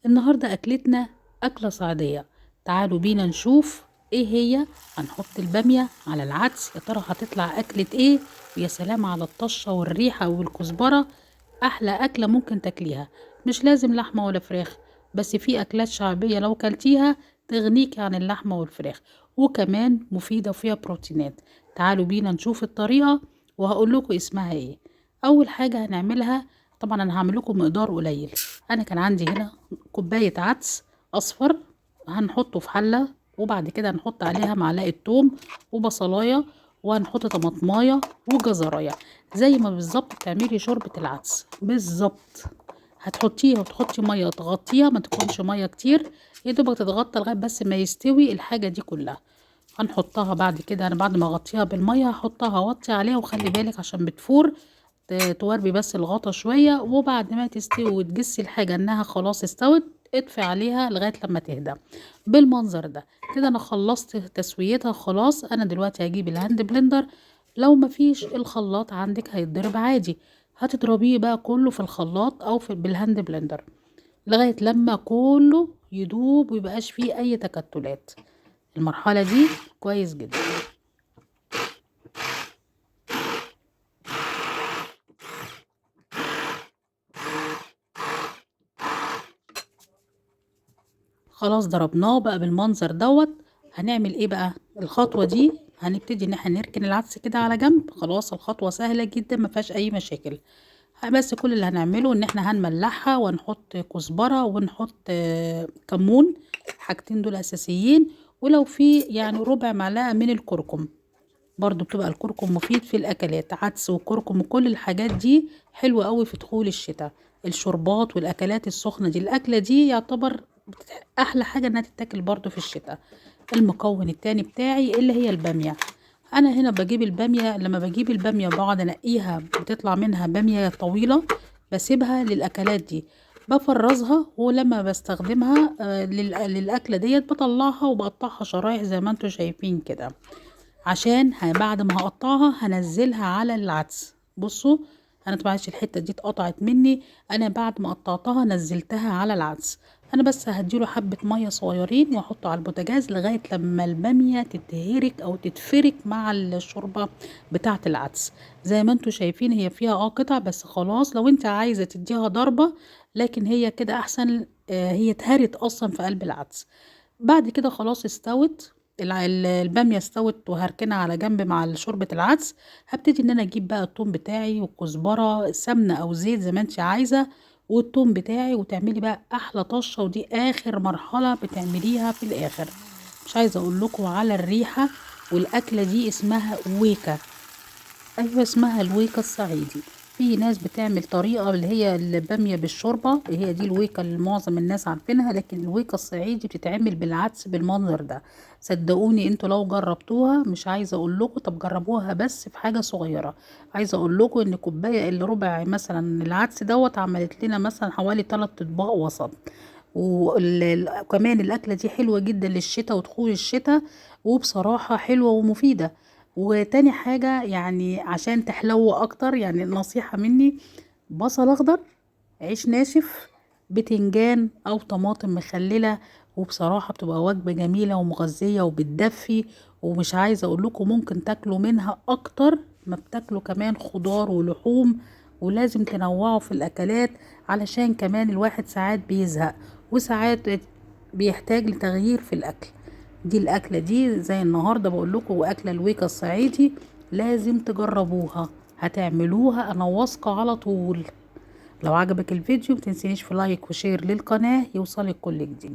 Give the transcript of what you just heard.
النهاردة أكلتنا أكلة صعيدية. تعالوا بينا نشوف ايه هي. هنحط البامية على العدس، يا ترى هتطلع أكلة ايه؟ ويا سلام على الطشة والريحة والكزبرة، أحلى أكلة ممكن تاكليها. مش لازم لحمة ولا فراخ، بس في أكلات شعبية لو كلتيها تغنيك عن اللحمة والفراخ، وكمان مفيدة وفيها بروتينات. تعالوا بينا نشوف الطريقة وهقول لكم اسمها ايه. أول حاجة هنعملها، طبعا أنا هعمل لكم مقدار قليل. أنا كان عندي هنا كوباية عدس أصفر، هنحطه في حلة، وبعد كده هنحط عليها معلقة توم وبصلاية، وهنحط طماطماية وجزراية، زي ما بالظبط بتعملي شوربة العدس بالظبط. هتحطيها وتحطي مية تغطيها، ما تكونش مية كتير، يا دوبك تتغطى لغاية بس ما يستوي الحاجة دي كلها. هنحطها بعد كده، انا بعد ما اغطيها بالمية هحطها اوطي عليها، وخلي بالك عشان بتفور توربي بس الغطا شوية، وبعد ما تستوي وتجسي الحاجة انها خلاص استوت اطفي عليها لغاية لما تهدى بالمنظر ده كده. انا خلصت تسويتها خلاص. انا دلوقتي هجيب ال hand blender، لو مفيش الخلاط عندك هيتضرب عادي، هتضربيه بقى كله في الخلاط او بال hand blender لغاية لما كله يدوب ويبقاش فيه اي تكتلات. المرحلة دي كويس جدا. خلاص ضربناه بقى بالمنظر دوت. هنعمل ايه بقى الخطوة دي؟ هنبتدي ان احنا نركن العدس كده على جنب. خلاص الخطوة سهلة جدا ما فيهاش اي مشاكل، بس كل اللي هنعمله ان احنا هنملحها ونحط كزبرة ونحط كمون، الحاجتين دول اساسيين، ولو في يعني ربع معلقة من الكركم، برضو بتبقى الكركم مفيد في الاكلات. عدس وكركم وكل الحاجات دي حلوة قوي في دخول الشتاء، الشربات والاكلات السخنة دي. الاكلة دي يعتبر احلى حاجة انها تتاكل برضو في الشتاء. المكون التاني بتاعي اللي هي البامية. انا هنا بجيب البامية، لما بجيب البامية بقعد انقيها، بتطلع منها بامية طويلة، بسيبها للاكلات دي، بفرزها، ولما بستخدمها للاكلة ديت بطلعها وبقطعها شرايح زي ما انتم شايفين كده، عشان بعد ما هقطعها هنزلها على العدس. بصوا انا طبعا الحتة دي اتقطعت مني، انا بعد ما قطعتها نزلتها على العدس. انا بس هديله حبة مية صغيرين واحطه على البوتاجاز لغاية لما البامية تتهرك او تتفرك مع الشوربة بتاعة العدس. زي ما انتم شايفين هي فيها قطع بس خلاص، لو انت عايزة تديها ضربة، لكن هي كده احسن، هي اتهرت اصلا في قلب العدس. بعد كده خلاص استوت البامية، استوت وهركنها على جنب مع شوربة العدس. هبتدي ان انا اجيب بقى التوم بتاعي والكزبرة، سمنة او زيت زي ما انت عايزة، والتوم بتاعي، وتعملي بقى احلى طشة. ودي اخر مرحلة بتعمليها في الاخر. مش عايزة اقول لكم على الريحة. والاكلة دي اسمها ويكا، ايوه اسمها الويكا الصعيدي. في ناس بتعمل طريقة اللي هي البامية بالشوربة، هي دي الويكا اللي معظم الناس عارفينها، لكن الويكا الصعيدي بتتعمل بالعدس بالمنظر ده. صدقوني انتوا لو جربتوها، مش عايزة اقول لكم، طب جربوها بس في حاجة صغيرة. عايزة اقول لكم ان كوباية الا ربع مثلا العدس دوت عملت لنا مثلا حوالي 3 اطباق وسط. وكمان الاكلة دي حلوة جدا للشتاء ودخول الشتاء، وبصراحة حلوة ومفيدة. وتاني حاجة يعني عشان تحلو اكتر، يعني نصيحة مني، بصل اخضر، عيش ناشف، بتنجان او طماطم مخللة، وبصراحة بتبقى وجبة جميلة ومغذية وبتدفي. ومش عايزة اقول لكم ممكن تاكلوا منها اكتر ما بتاكلوا كمان خضار ولحوم، ولازم تنوعوا في الاكلات علشان كمان الواحد ساعات بيزهق وساعات بيحتاج لتغيير في الاكل. دي الاكلة دي زي النهاردة بقول لكم، واكلة الويكا الصعيدي لازم تجربوها، هتعملوها انا واثقة على طول. لو عجبك الفيديو متنسينيش في like و share للقناة يوصلك كل جديد.